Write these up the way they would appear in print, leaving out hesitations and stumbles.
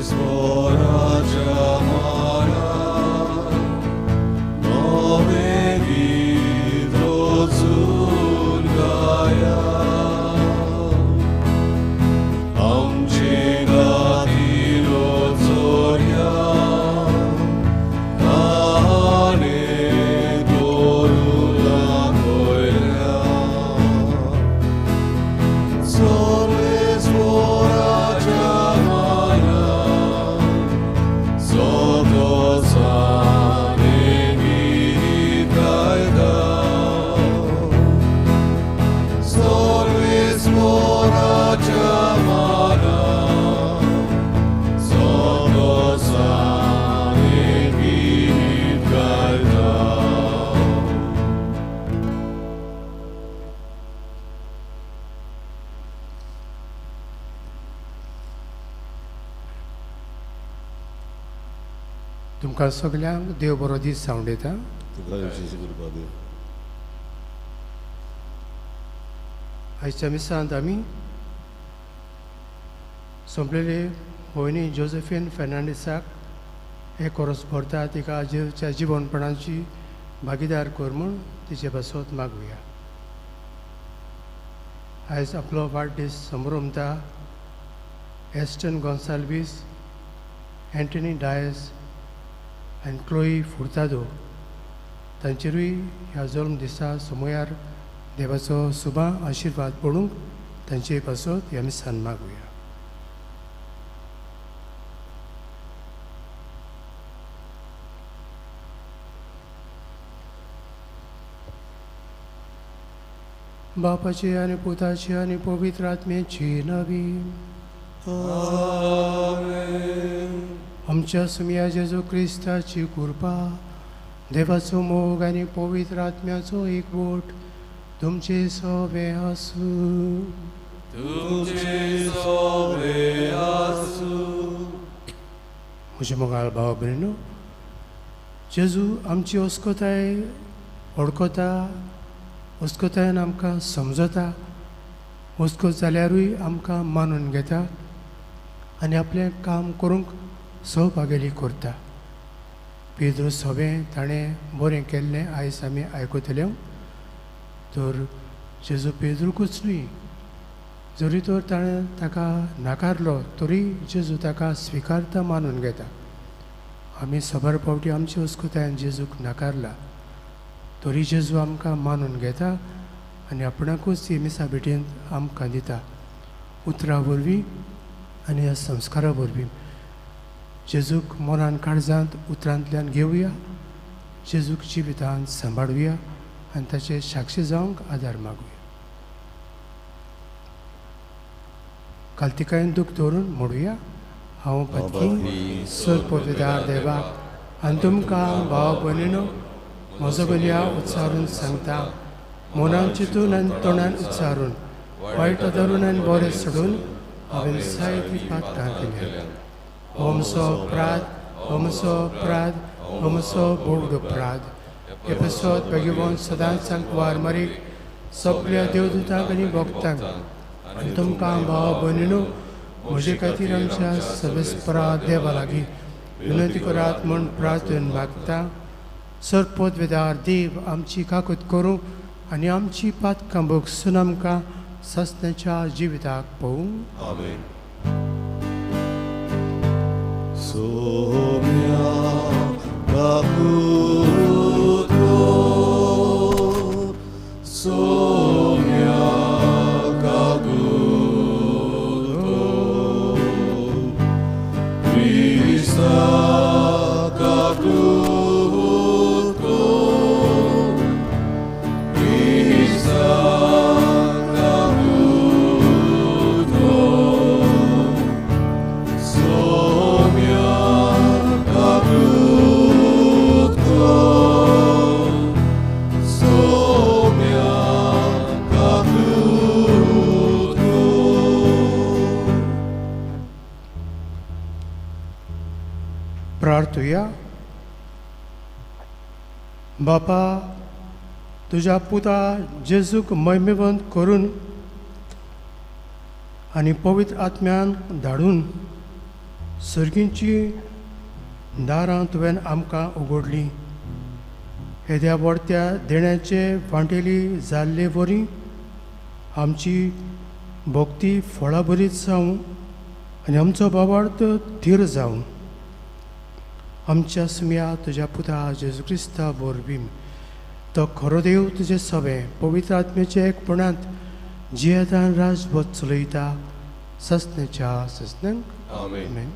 स्वराच्या मानार नवें गीत रचून गाया. आमचे खातीर चोरया ताणें करून दाखयल्या. सर्वेस्पराच्या मानार सोदोसाने गीत गायता. सर्वेस्पराच्या मानार सोदोसाने गीत गायता. तुमकां सगल्यांक देव बरो दीस सांवडयता. तुका विशेश कृपा दी. आयच्या मिसांत आमी सोंपलेले भयणी जोसेफीन फेर्नांडीसाक एक कोरस भरता, तिका जेजूच्या जिवनपणाची भागीदार कर म्हूण तिचे पासत मागुया. आयज आपलो वाडदीस संभ्रमता एस्टन गोन्साल्वीस, एंटनी डायस आनी क्लोई फुर्तादो तांचेरूय ह्या जल्म दिसा समयार देवाचो सुबा आशिर्वाद पडूंक तांचे पासत ह्या मिसान मागुया. बापाची आनी पुताची आनी पवित्र आत्म्याची नवी. आमेन. आमच्या सुमया जेजू क्रिस्ताची कृपा, देवाचो मोग आनी पवित्र आत्म्याचो एकवट तुमचे सवे आसूं. तुमचे सोवे आसूं. म्हज्या मोगाळ भाव भयणीनो, जेजू आमची अस्कताय वळखता, अस्कतायेन आमकां समजता, अस्कत जाल्यारूय आमकां मानून घेता आनी आपलें काम करूंक सहभागेली करता. पेद्रू सवें ताणें बरें केल्लें आयज आमी आयकतले. तर जेजू पेद्रूकूच न्हय, जरी तर ताणें ताका नाकारलो तरी जेजू ताका स्विकारता, मानून घेता. आमी सबर फावटी आमचे अस्कतायेन जेजूक नाकारला तरी जेजू आमकां मानून घेता आनी आपणाकूच ही मिसा भेटेंत आमकां दिता, उतरां वरवीं आनी ह्या संस्कारा वरवीं. जेजूक मनान काळजांत उतरांतल्यान घेवया, जेजूक जिवितांत सांबाळुया आनी ताचे साक्षी जावंक आदार मागुया. कालतिकायेन दूख दवरून म्हणुया, हांव पत्की सर पविदार देवाक आनी तुमकां भाव भयणीनो म्हजो बलया उच्चारून सांगता, मनान चिंतून आनी तोंडान उच्चारून, वायट धरून आनी बरें सोडून हांवें जायतीं पातकां केल्या. होमसो अपराध, होमसो अपराध, होमसो बोड अपराध. हे पासत भगवान सदांच सांकवार मारीक सगळ्या देवदूतांक आनी भक्तांक आनी तुमकां भाव भयणीनो म्हजे खातीर आमच्या सवेस्परा देवा लागीं विनंती करात म्हूण प्रार्थन मागता. सरपदवेदार देव आमची काकूत करूं आनी आमची पातकां भोगसून आमकां सस्नाच्या जिविताक पळोवं. आमेन. सोम्या काकुतो, सोम्या काकुतो, क्रिस्ता काकुतो, क्रिस्ता काकुतो, सोम्या काकुतो, सोम्या काकुतो. प्रार्थुया. बापा, तुज्या पुता जेजूक महिमेवंत करून आनी पवित्र आत्म्यान धाडून सर्गींची दारां तुवें आमकां उगडलीं. येद्या व्हडत्या देण्याचे वांटेली जाल्ले वरी आमची भक्ती फळाभरीत जावं आनी आमचो भावार्थ धीर जावं. आमच्या सुम्या तुज्या पुता जेजू क्रिस्ता वरवीं तो खरो देव तुजे सवे पवित्र आत्म्याच्या एकपणांत जियेतान राजभर चलयता ससनेच्या ससन्यांक. आमेन.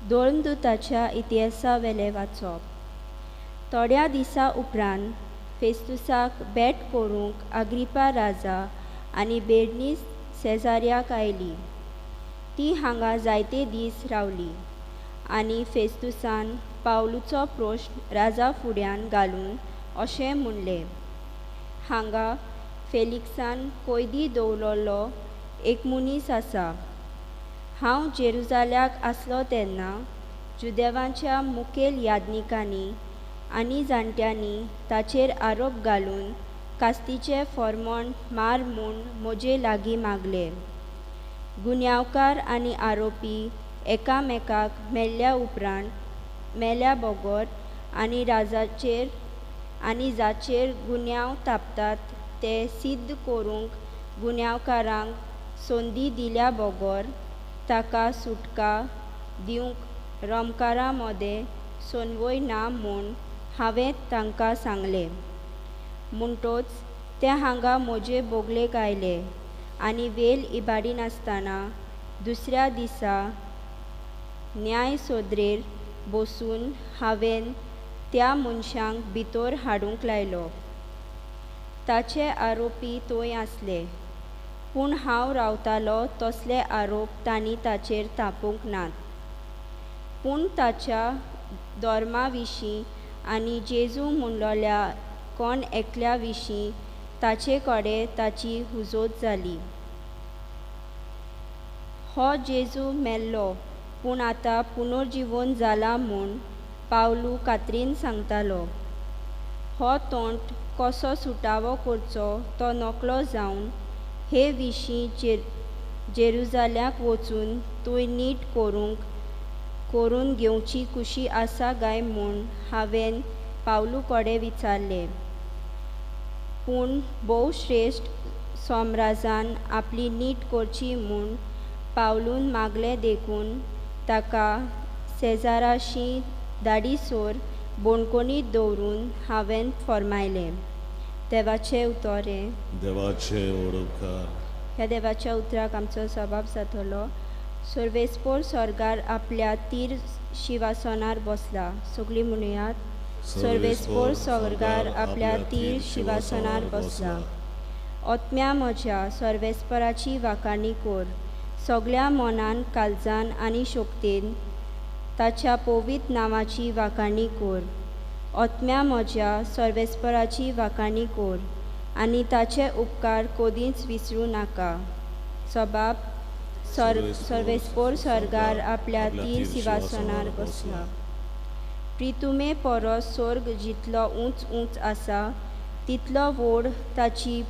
दोळंदुताच्या इतिहासावेलें वाचप. थोड्या दिसा उपरांत फेस्तुसाक भेट करूंक आग्रिपा राजा आनी बेर्नीस सेजार्याक आयली. ती हांगा जायते दीस रावली आनी फेस्तुसान पावलूचो प्रश्न राजा फुड्यान घालून अशें म्हणलें, हांगा फेलिक्सान कोयदी दवरलेलो एक मनीस आसा. हांव जेरुजाल्याक आसलो तेन्ना जुदेवांच्या मुखेल याज्ञिकांनी आनी जाणट्यांनी ताचेर आरोप घालून कास्तीचें फॉर्मोण मार म्हूण म्हजे लागीं मागलें. गुन्यांवकार आनी आरोपी एकामेकाक मेल्ल्या उपरांत मेल्या बगर आनी राजाचेर आनी जाचेर गुन्यांव थापतात ते सिद्ध करूंक गुन्यांवकारांक संदी दिल्या बगर ताका सुटका दिवंक रोमकारां मदें संवय ना म्हूण हांवें तांकां सांगलें. म्हणटोच ते हांगा म्हजे बोगलेक आयले आनी वेल इबाडिनासतना दुसऱ्या दिसा न्याय सोदरेर बसून हांवें त्या मनशांक भितर हाडूंक लायलो. ताचे आरोपी थंय आसले पूण हांव रावतालो तसले आरोप तांणी ताचेर थापूंक नात. पूण ताच्या धर्मा विशीं आनी जेजू म्हणलोल्या कोण एकल्या विशीं ताचे कडेन ताची हुजत जाली. हो जेजू मेल्लो पूण आतां पुनर्जिवन जाला म्हूण पावलू कात्रीन सांगतालो. हो तोंड कसो सुटावो करचो तो नकळो जावन हे विशीं जेरुजाल्याक वचून तूं नीट करून घेवची खुशी आसा काय म्हूण हांवें पावलू कडेन विचारलें. पूण भोव श्रेश्ठ सोमराजान आपली नीट करची म्हूण पावलून मागलें देखून ताका सेजाराशी दाडीसोर बोणकोणीत दवरून हांवें फॉर्मायलें. देवाचें उतर हें. देवाचें उपकार. ह्या देवाच्या उतराक आमचो सबाब जातलो. सर्वेस्पोर स्वर्गार आपल्या तीर शिवासनार बसला. सगळीं म्हणयात, सर्वेस्पोर स्वर्गार आपल्या तीर शिवासनार बसला. आत्म्या म्हज्या सर्वेस्पराची वाखाणी कर. सगळ्या मनान काळजान आनी शक्तेन ताच्या पवित्र नांवाची वाखाणी कर. आत्म्या म्हज्या सर्वेस्पराची वाखाणी कर आनी ताचे उपकार कदींच विसरूं नाका. सबाब सर्वेस्पोर स्वर्गार आपल्या तीर शिवासनार बसला. प्रितुमे परस स्वर्ग जितलो उंच उंच आसा तितलो व्हड ताची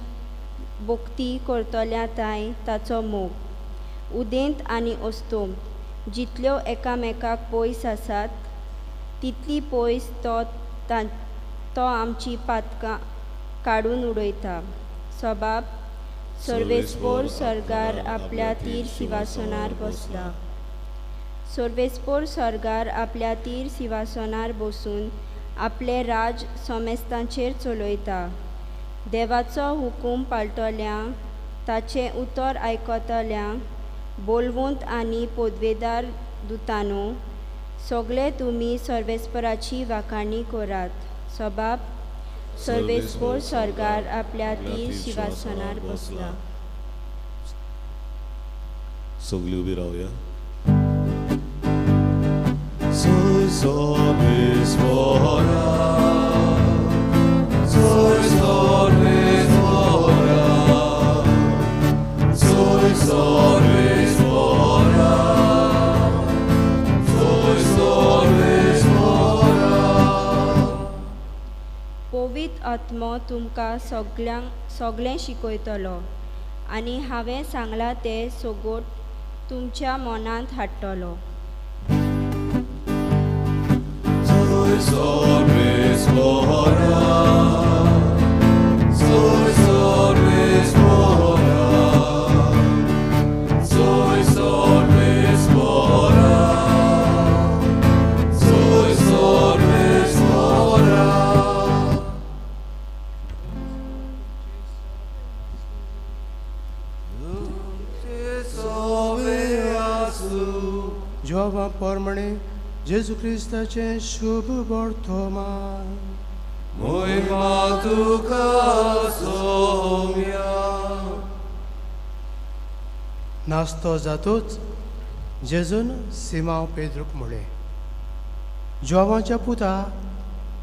भक्ती करतल्या तांय ताचो मोग. उदेंत आनी अस्तंत जितल्यो एकामेकाक पयस आसात तितली पयस तो आमची पातकां काडून उडयता. सबाब सर्वेस्पोर स्वर्गार आपल्या तीर शिवासनार बसला. सर्वेस्पोर स्वर्गार आपल्या तीर शिवासनार बसून आपलें राज समेस्तांचेर चलयता. देवाचो हुकूम पाळटल्या ताचें उतर आयकतल्या बोलवंत आनी पदवेदार दुतानो सगळे तुमी सर्वेस्पराची वाखाणी करात. सबाब सर्वेस्पोर स्वर्गार आपल्या तीर शिवासनार बसला. सगळी उबी रावया. पवित्र आत्मो तुमकां सगल्यांक सगळें शिकयतलो आनी हांवें सांगलां तें सगोट तुमच्या मनांत हाडटलो. जोवा परमणे जेजू क्रिस्ताचें शुभ वर्तमान. मोहिमा तुका सोम्या. नास्तो जातूच जेजून सिमांव पेद्रूक म्हळें, जोवाच्या पुता,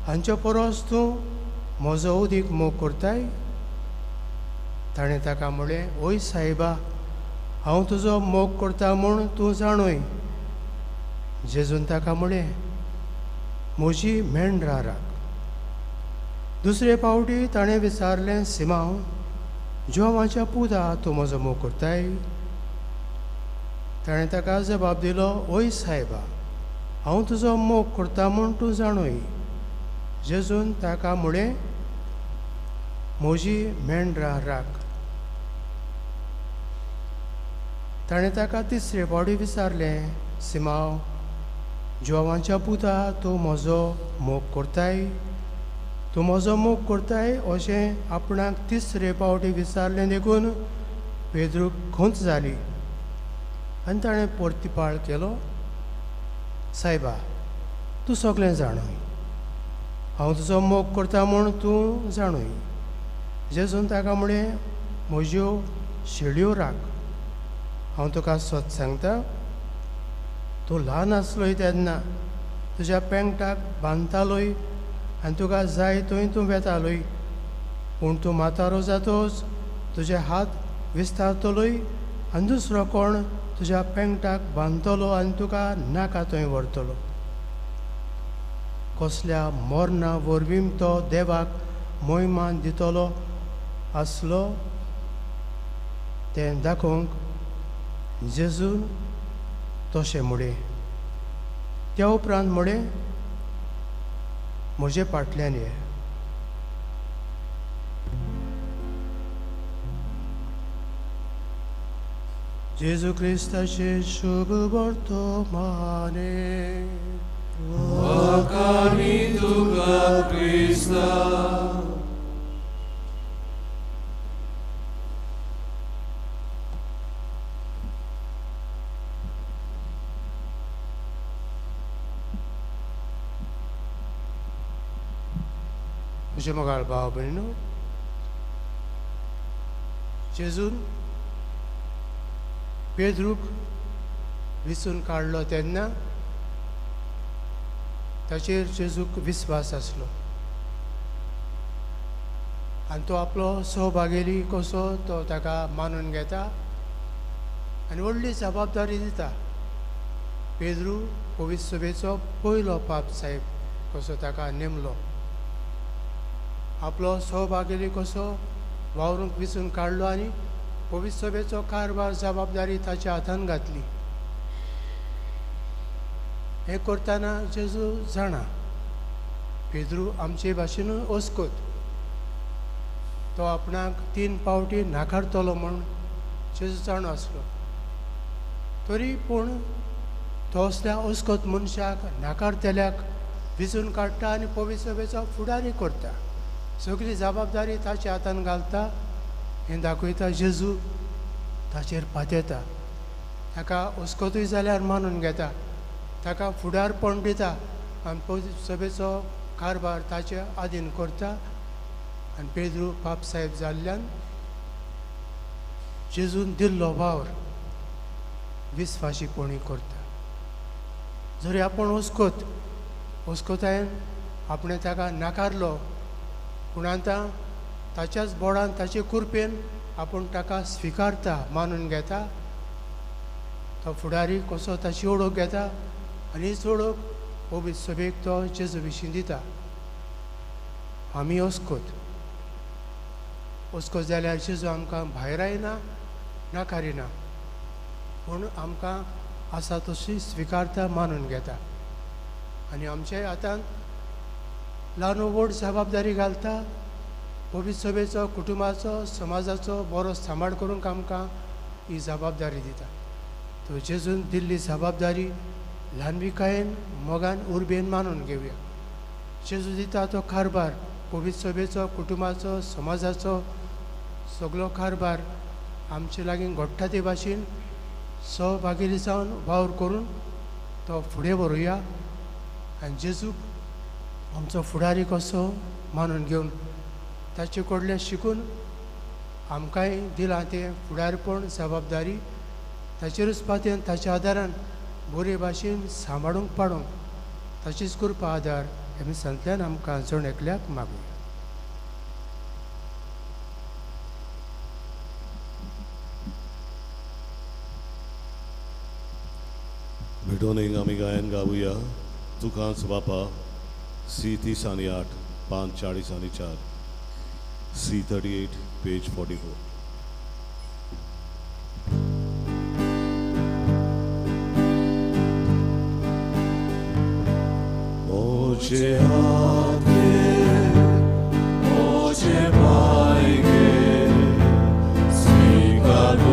हांचे परस तूं म्हजो उदीक मोग करताय? ताणें ताका म्हळें, ओय सायबा, हांव तुजो मोग करता म्हूण तूं जाणूय. जेजून ताका म्हळें, म्हजी मेंढरां राख. दुसरे पावटी ताणें विचारलें, सिमांव, जोवाच्या पुता, तूं म्हजो मोग करताय? ताणें ताका जबाब दिलो, ओय सायबा, हांव तुजो मोग करता म्हूण तूं जाणूय. जेजून ताका म्हळें, म्हजी मेंढरां राख. ताणें ताका तिसरे पावटी विचारलें, सिमांव, जोवाच्या पुता, तूं म्हजो मोग करताय? तूं म्हजो मोग करताय अशें आपणाक तिसरे पावटी विचारलें देखून पेद्रूक खंत जाली आनी ताणें परतिपाळ केलो, सायबा, तूं सगळें जाणूय, हांव तुजो मोग करता म्हूण तूं जाणूय. जेजून ताका म्हळें, म्हज्यो शेळयो राख. हांव तुका सत सांगता, तूं ल्हान आसलोय तेन्ना तुज्या पेंगटाक बांदतालोय आनी तुका जाय थंय तूं वेतालोय, पूण तूं म्हातारो जातोच तुजे हात विस्तारतलोय आनी दुसरो कोण तुज्या पेंगटाक बांदतलो आनी तुका नाका थंय व्हरतलो. कसल्या मरणा वरवीं तो देवाक मोहिमान दितलो आसलो तें दाखोवंक जेजून तशें म्हळें. त्या उपरांत म्हळें, म्हजे फाटल्यान ये. जेजू क्रिस्ताचें शुभ वर्तमाने. वाखाणी तुका क्रिस्ता. म्हजे मोगाळ भाव भयणीनो, जेजून पेद्रूक विसून काडलो तेन्ना ताचेर जेजूक विस्वास आसलो आनी तो आपलो सहभागेली कसो तो ताका मानून घेता आनी व्हडली जबाबदारी दिता. पेद्रू पवित्र सभेचो पयलो पाप साहेब कसो ताका नेमलो, आपलो सहभागेली कसो वावरूंक विसून काडलो आनी पवित्र सभेचो कारभार जबाबदारी ताच्या हातान घातली. हें करतना जेजू जाणा पेद्रू आमचे भाशेनूय अस्कोत, तो आपणाक 3 पावटी नाकारतलो म्हूण जेजू जाणो आसलो, तरी पूण तो असल्या अस्कोत मनशाक नाकारतल्याक विसून काडटा आनी पवित्र सभेचो फुडारी करता, सगळी जबाबदारी ताच्या हातान घालता. हें दाखयता जेजू ताचेर पातेता, ताका अस्कोतूय जाल्यार मानून घेता, ताका फुडारपण दिता आनी पवित्र सभेचो कारभार ताचे आदीन करता. आनी पेद्रू पाप साहेब जाल्ल्यान जेजून दिल्लो वावर विस्वाशीपणी करता. जरी आपूण अस्कोत अस्कोतायेन आपणें ताका नाकारलो, पूण आतां ताच्याच बोडान ताचे कृपेन आपूण ताका स्विकारता, मानून घेता. तो फुडारी कसो ताची ओळख घेता आनी हीच ओळख पवित्र सभेक तो जेजू विशीं दिता. आमी अस्कोत अस्कोत जाल्यार जेजू आमकां भायर आयना नाकारिना, पूण आमकां आसा तशी स्विकारता मानून घेता आनी आमच्या हातान ल्हान व्हड जबाबदारी घालता। पवित्र सभेचो, कुटुंबाचो, समाजाचो बरो सांबाळ करूंक आमकां ही जबाबदारी दिता। तो जेजून दिल्ली जबाबदारी ल्हानविकायेन, मोगान, उर्बेन मानून घेवया। जेजू दिता तो कारभार पवित्र सभेचो, कुटुंबाचो, समाजाचो सगलो कारभार आमचे लागीं घडटा ते भाशेन सहभागी जावन वावर करून तो फुडें व्हरुया आनी जेजूक आमचो फुडारी कसो मानून घेवन ताचे कडल्यान शिकून आमकांय दिलां तें फुडारपण, जबाबदारी ताचेरूच पातयेन ताच्या आदारान बरे भाशेन सांबाळूंक पाडूंक ताचीच कृपा आदार ह्या मिसांतल्यान आमकां जण एकल्याक मागुया। भेटून एक आमी गायन गावया तुकांच बापा सी 30 आनी 8 पान 40 आनी 4 सी 38 पेज 44। मोजे हाते मोजे पायगे स्वीकार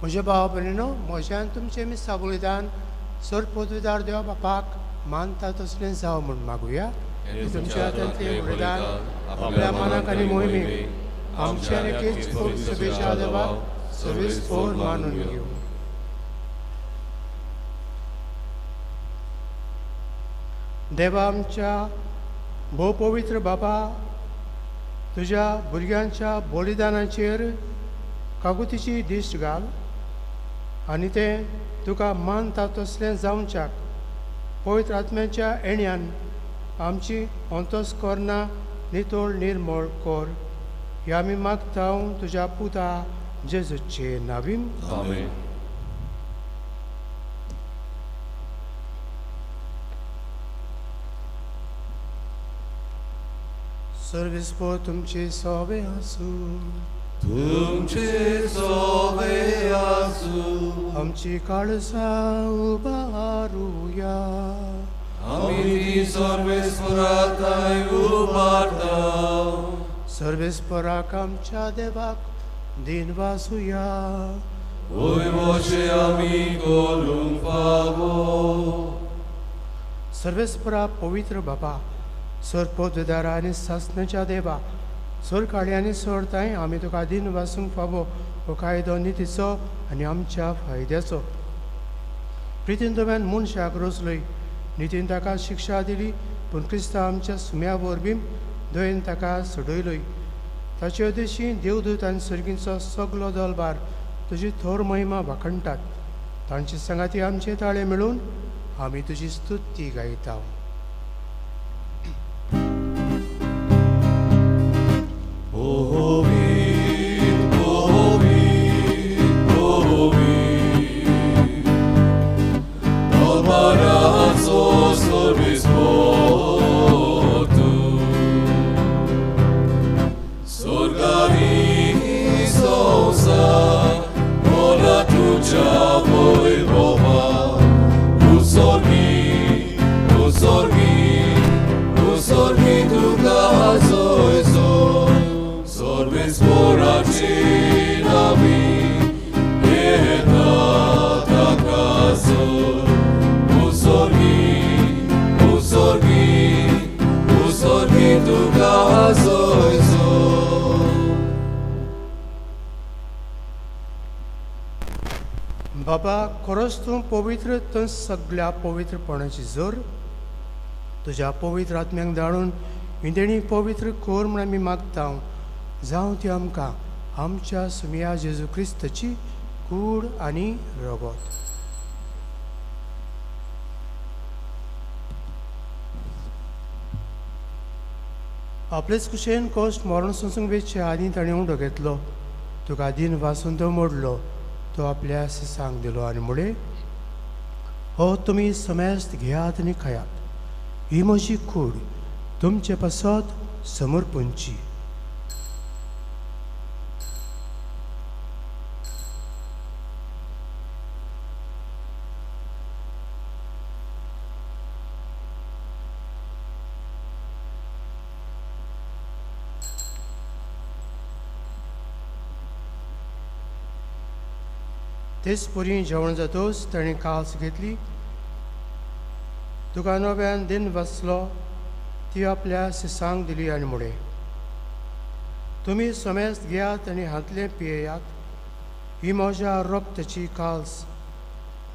म्हज्या भाव भयणीनो, म्हज्यान तुमचें मिसां बलिदान सर पदवीदार देवा बापाक मानता तसलें जावं म्हूण मागुया। तुमच्या हातांतलें बलिदान आपल्या मनाक आनी मोहिमेक आमच्या एकेच पवित्र सभेच्या देवाक सर्वीस फोर मानून घेवं। देवा आमच्या भोव पवित्र बाबा, तुज्या भुरग्यांच्या बलिदानाचेर कागुतीची दिश्ट घाल आनी तें तुका मानता तसलें जावच्याक पवित्र आत्म्याच्या येण्यान आमची अंतस्करणां नितळ निर्मळ कर। ह्या आमी मागता तुज्या पुता जेजूचे नावीन, आमेन। सर्वीस पो तुमची सोबे आसूं, तुमचे सोबे आसूं। आमची काळसां उबारुया, आमी ती सर्वेस्पराताय उबारता। सर्वेस्पराक आमच्या देवाक दिन वासुया, वय वशे आमी करूंक फावो। सर्वेस्परा पवित्र बाबा, सर पदवीदारा आनी सासणाच्या देवा, सर काळी आनी सोडताय आमी तुका दिन वासूंक फावो हो कायदो नितीचो आनी आमच्या फायद्याचो। प्रितीन तुवें मनशाक रचलोय, नितीन ताका शिक्षा दिली, पूण क्रिस्तांव आमच्या सुम्या वरवीं दयेन ताका सोडयलोय। ताचे उद्देशी देवदूत आनी सर्गींचो सगलो दलबार तुजी थोर महिमा वाखणटात। तांचे सांगाती आमचे ताळे मेळून आमी तुजी स्तुती गायता। बाबा खरोच तूं पवित्र तूं सगळ्या पवित्रपणाची जोर तुज्या पवित्र आत्म्यांक धाडून ही पवित्र कर म्हूण आमी मागता. जावं ती आमकां आमच्या सुमिया जेजू क्रिस्ताची कूड आनी रगत. आपलेच कुशेन कोश्ट मरण सोंसूंक वेचे आदीं ताणें उंडो घेतलो, तुका दिन वासून तो मोडलो, तो आपल्या सिसांक दिलो आनी म्हळें, हो तुमी समेस्त घेयात आनी खायात, ही म्हजी कूड तुमचे पासत समर्पणची. तेच परी जेवण जातोच ताणें काल्स घेतली, तुका नव्यान दिन वाचलो, ती आपल्या सिसांक दिली आनी म्हळें, तुमी समेस्त घेयात आनी हांतलें पियेयात, ही म्हज्या रक्ताची काल्स,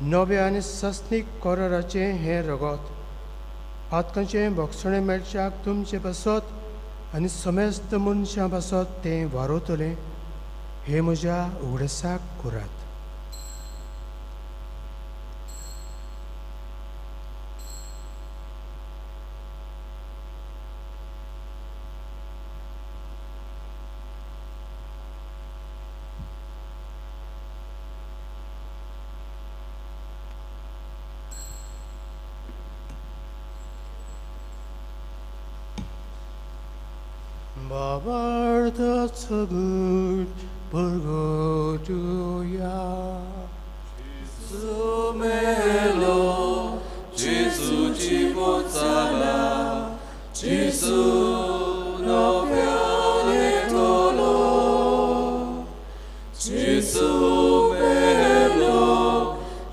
नव्या आनी सस्नीक कराराचें हें रगत, पातकांचें भोगसणें मेळच्याक तुमचे पासत आनी समेस्त मनशां पासत तें वारवतलें, हें म्हज्या उगडसाक करात. सगट परगटुया. Gesù melo, Gesù ci pozzala, Gesù no pianetolo. Gesù melo,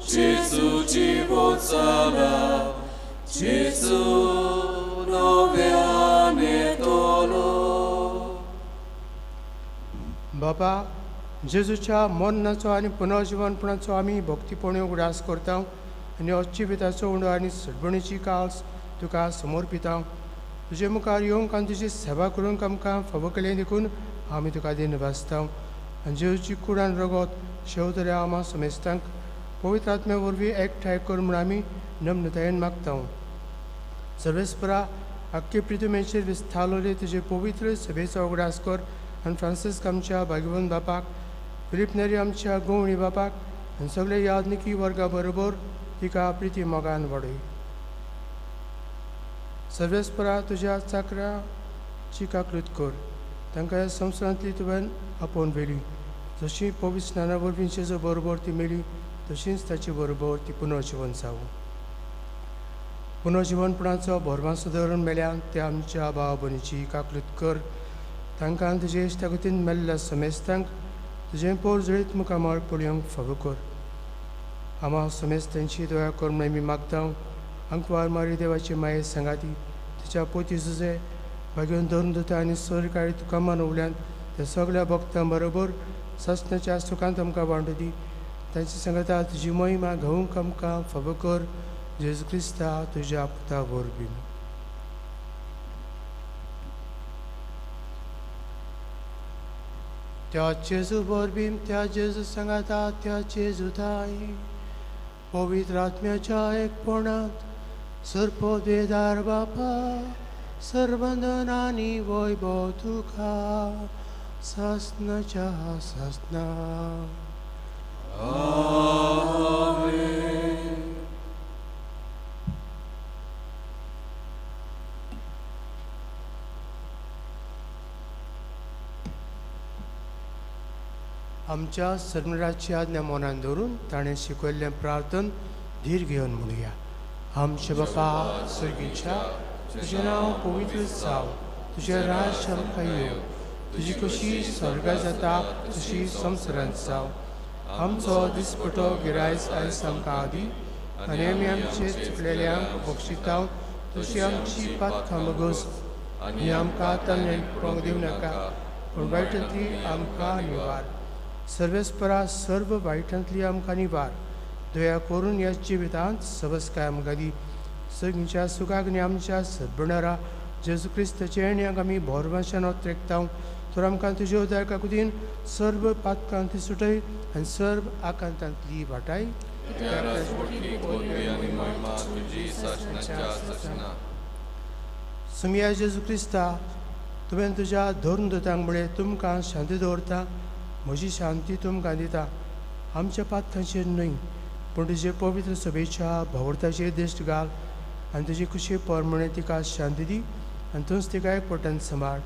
Gesù ci pozzala, Gesù no pianetolo. बाबा जेजूच्या मरणाचो आनी पुनर्जिवनपणाचो आमी भक्तीपणे उगडास करता आनी अजिविताचो उंडो आनी सडबणीची काल्स तुका समर्पिता. तुजे मुखार येवंक आनी तुजी सेवा करूंक आमकां फावो केलें देखून आमी तुका दिन भासता आनी जेजूची कूड आनी रगत शेवतल्या आमा समेस्तांक पवित्र आत्म्या वरवीं एकठांय कर म्हूण आमी नम्रतायेन मागता. सर्वेस्परा आख्खे पृथ्वीचेर विस्तारलेले तुजे पवित्र सभेचो उगडास कर आनी फ्रांसिस्क आमच्या भाग्यवंत बापाक, फिलीप नेरी आमच्या गोवणी बापाक आनी सगळे यादनिकी वर्गा बरोबर तिका प्रिती मोगान वाडय. सर्वेस्परा तुज्या चाकराची काकृत कर, तांकां ह्या संवसारांतली तुवें आपोवन व्हेली, जशी पवित्र स्नाना वरवीं जेजू बरोबर ती मेली तशीच ताचे बरोबर ती पुनर्जिवन जावं. पुनर्जिवनपणाचो भरमासो धरून मेल्यान ते आमच्या भाव भयणीची काकृत कर, तांकां तुजे इश्टागतीन मेल्ल्या समेस्तांक तुजें पोर जळीत मुखामळ पळोवंक फावो कर. आमा समेस्तांची दया कर म्हूण आमी मागता. आंकवार मारी देवाची माये सांगाती तिच्या पोती जुजे भाग्योन धरून दिता आनी सरकारी तुका मानवल्यान त्या सगळ्या भक्तां बरोबर सासणाच्या सुखांत आमकां वांटू दी. तांची सांगाता तुजी महिमा घेवंक आमकां फावो कर. जेजू क्रिस्ता तुज्या पुता वरवीं. त्या जेजू वरवीं, त्या जेजू सांगाता, त्या जेजू थाय पवित्र आत्म्याच्या एकपणांत सर्पोदेदार बापा सर्वंदन आनी वैभव तुका सासनाच्या सासना. आमेन. आमच्या सर्वराची आज्ञा मनान धरून ताणें शिकयल्लें प्रार्थन धीर घेवन म्हणुया. आमचे बापा सर्गीच्या, तुजें नांव पवित्र जावं, तुजें राज्य आमकां येवं, तुजी कशी स्वर्गा जाता तशी संवसारांत जावं. आमचो दिसपटो गिरायस आयज आमकां दी आनी आमी आमचे चुकलेल्यांक बक्षिता तशी आमची पातकां बगस आनी आमकां तांणी पळोवंक दिवं नाका, पूण वायटांतली आमकां निवार. सर्वेस्परा सर्व वायटांतली आमकां निवार दया करून ह्या जिवितांत सवस्काय आमकां दी. सगळ्यांच्या सुखाक आनी आमच्या सद्बणारा जेजू क्रिस्ताचे आनी आमी भोरमाशान ओत्रेकता तर आमकां तुज्या उदार काकुतीन सर्व पातकांतली सुटय आनी सर्व आकांतांतली वाटाय. सुमिया जेजू क्रिस्ता, तुवें तुज्या धरून दोतांक म्हळें तुमकां शांती दवरता, म्हजी शांती तुमकां दिता. आमच्या पातकांचेर न्हय पूण तुजे पवित्र सभेच्या भावर्थाचेर दिश्ट घाल आनी तुजी खुशी प्रमाणे तिका शांती दी आनी तूंच तिका एक पोटान सांबाळ,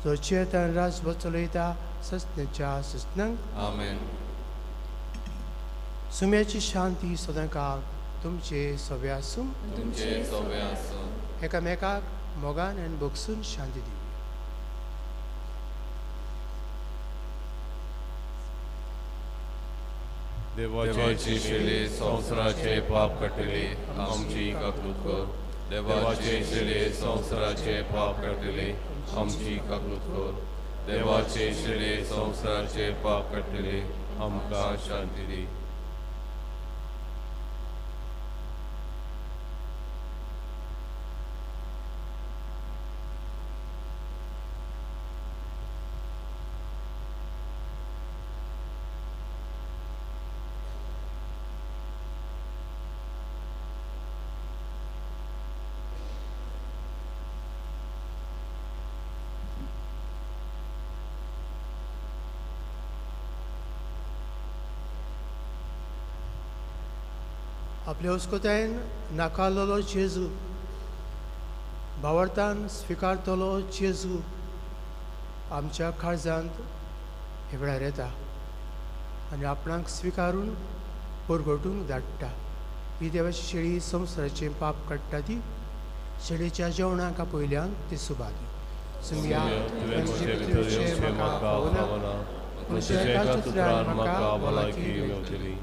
जो चेतान राज चलयता ससनेच्या ससनांक. आमेन. सुम्याची शांती सदांकाळ तुमचे सोबे आसूं. तुमचे सोबे आसूं. एकामेकाक मोगान आनी भोगसून शांती दी. देवाची शिले संवसाराचे पाप काडटली आमची काकूत कर. देवाचे शिले संवसाराचे पाप काडटली आमची काकूत कर. देवाचे शिले संवसाराचे पाप काडटली आमकां शांती दी. आपले वस्कोतायेन नाकारलेलो जेजू, भावार्थान स्विकारतलो जेजू आमच्या काळजांत हे वेळार येता आनी आपणाक स्विकारून परगटूंक धाडटा. ही देवाची शेळी संवसाराचें पाप काडटा ती शेळीच्या जेवणाक पयल्यान ती सुबादी. सुमया म्हाका फावना, पूण तुज्या उतरान म्हाका भलायकी मेवतली.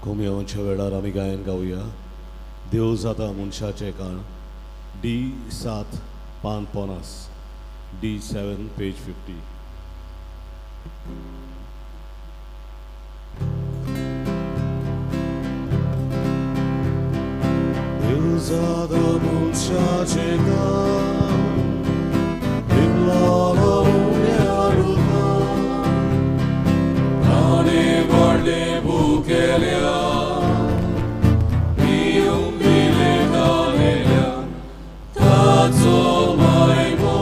कोमयावांच्या वेळार आमी गायन गावया. देव जाता मनशाचें काण, डी 7 पान 50, डी 7 पेज 50. देव जाता मनशाचें काण, दिल्लो उण्या मेल्या पिवंक दिले दानेल्या ताचो मायमो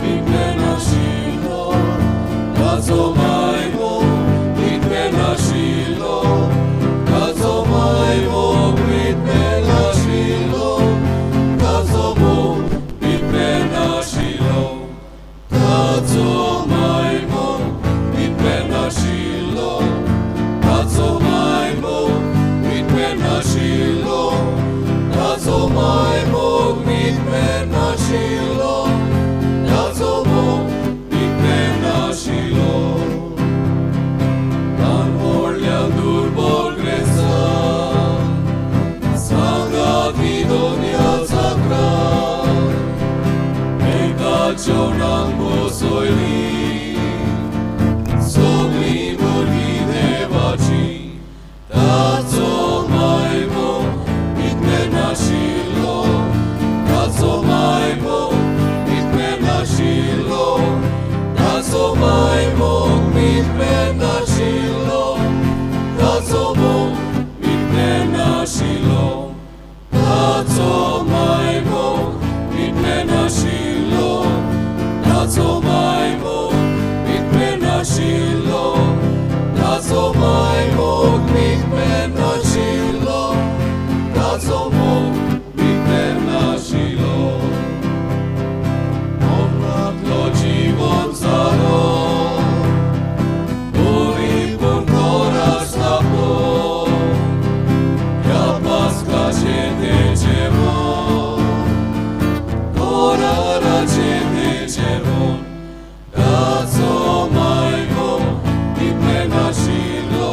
तितले नाशिल्लो ताचो मायमो तितले नाशिल्लो ताचो मायमो तितले नाशिल्लो ताचो मोग तितले नाशिल्लो ताचो मायमो तितले नाशिल्लो ताचो मायमो तितले नाशिल्लो ताचो मायमो तितले नाशिल्लो ताचो मोग तितले नाशिल्लो ल्हान व्हडल्या दुर्बळ ग्रेसा सांगाती दोनया चाकरा एका जेवणाक बसयली सगळीं भुरगीं देवाची ताचो मायमो तितले नाशिल्लो ताचो मायमो तितले नाशिल्लो ताचो मायमो तितले नाशिल्लो ताचो मोग तितले नाशिल्लो ताचो मायमो तितले नाशिल्लो ताचो मायमो तितले नाशिल्लो ताचो मायमो तितले नाशिल्लो ताचो मोग तितले नाशिल्लो मरणांतलो जीवन जालो परिपूर्ण कोरास ह्या पास्काचें तें जेवण कराराचें तें जेवण ताचो मायमो तितले नाशिल्लो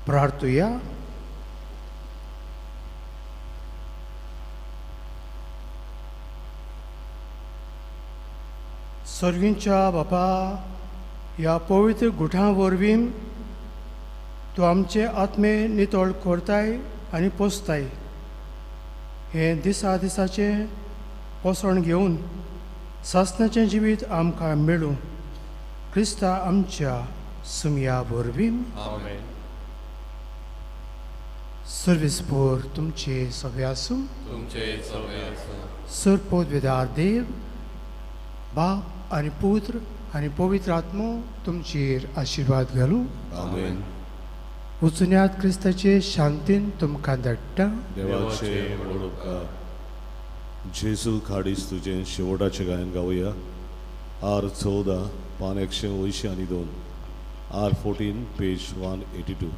प्रार्थुया. सर्गींच्या बापा, ह्या पवित्र गुठां वरवीं तूं आमचे आत्मे नितळ करताय आनी पोसताय. हें दिसा दिसाचें पोसण घेवन सासणाचें जिवीत आमकां मेळूं. क्रिस्ता आमच्या सुमया वरवीं. आमेन. सर्वीस पोर तुमचे सगळे आसूं. तुमचे सगळे आसूं. सर पदवेदार देव बाप आनी पुत्र आनी पवित्र आत्मो तुमचेर आशिर्वाद घालूं. आमेन. वचुन्यात क्रिस्ताचे शांतीन तुमकां धाडटा. देवाचे व्हड उपकार. जेजू खाडीस तुजें शेवटाचें गायन गावया. आर 14 पान 182, आर 14 पेज 182.